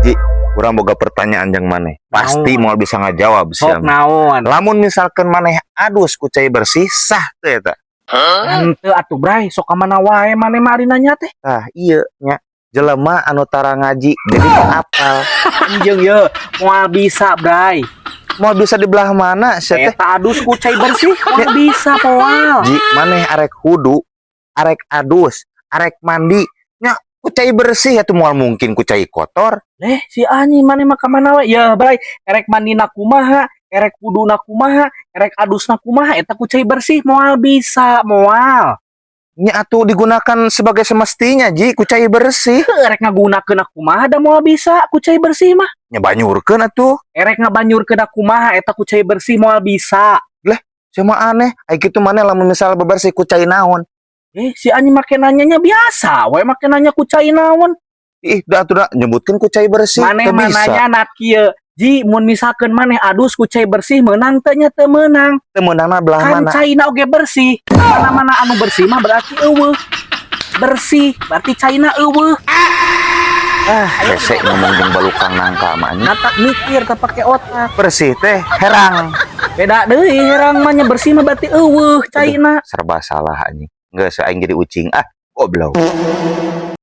Ji, urang boga pertanyaan jang maneh. Pasti Naon? Moal bisa ngajawab Sok sia. naon? Lamun misalkan maneh adus ku cai bersih, sah teu eta? Henteu atuh, Bray, sok ka mana wae maneh mah ari nanya teh. Tah, iya nya. Jelema anu tara ngaji jadi teu apal. Anjeung ye, moal bisa, Bray. Moal bisa di belah mana sia teh? Eta adus ku cai bersih moal bisa, moal. Ji, maneh arek wudu, arek adus, arek mandi, nya ku cai bersih atuh, moal mungkin ku cai kotor. Eh, si anjing maneh mah ka mana wae? Ya, Bray, erek mandina kumaha, erek wuduna kumaha, erek adusna kumaha, eta ku cai bersih moal bisa, moal. Nya atuh digunakan sebagai semestinya, Ji, ku cai bersih. Heuh, erek ngagunakeun kumaha da moal bisa ku cai bersih mah. Nya banyurkeun atuh. Erek ngabanyurkeun kumaha eta ku cai bersih moal bisa. Cuma aneh, ai kitu maneh lamun misal bebersih ku cai naon? Eh, si anjing make nanyanya biasa, we make nanya ku cai naon. Ih, dah atuh da nyebutkeun ku cai bersih, Maneh teu mah bisa. Nanya na kieu. Ji, mun misalkeun maneh adus ku cai bersih meunang teu nya teu meunang? Teu meunangna belah Kan mana? Caina oge bersih. Mana-mana anu bersih mah berarti euweuh. Bersih, berarti caina euweuh. Ah, hese ngomong jeung balukang nangka mah nya. Matak mikir teu pake otak. Bersih teh herang. Beda deui, herang mah nya, bersih mah berarti euweuh caina. Serba salah anjing. Geus, aing jadi ucing ah, goblok.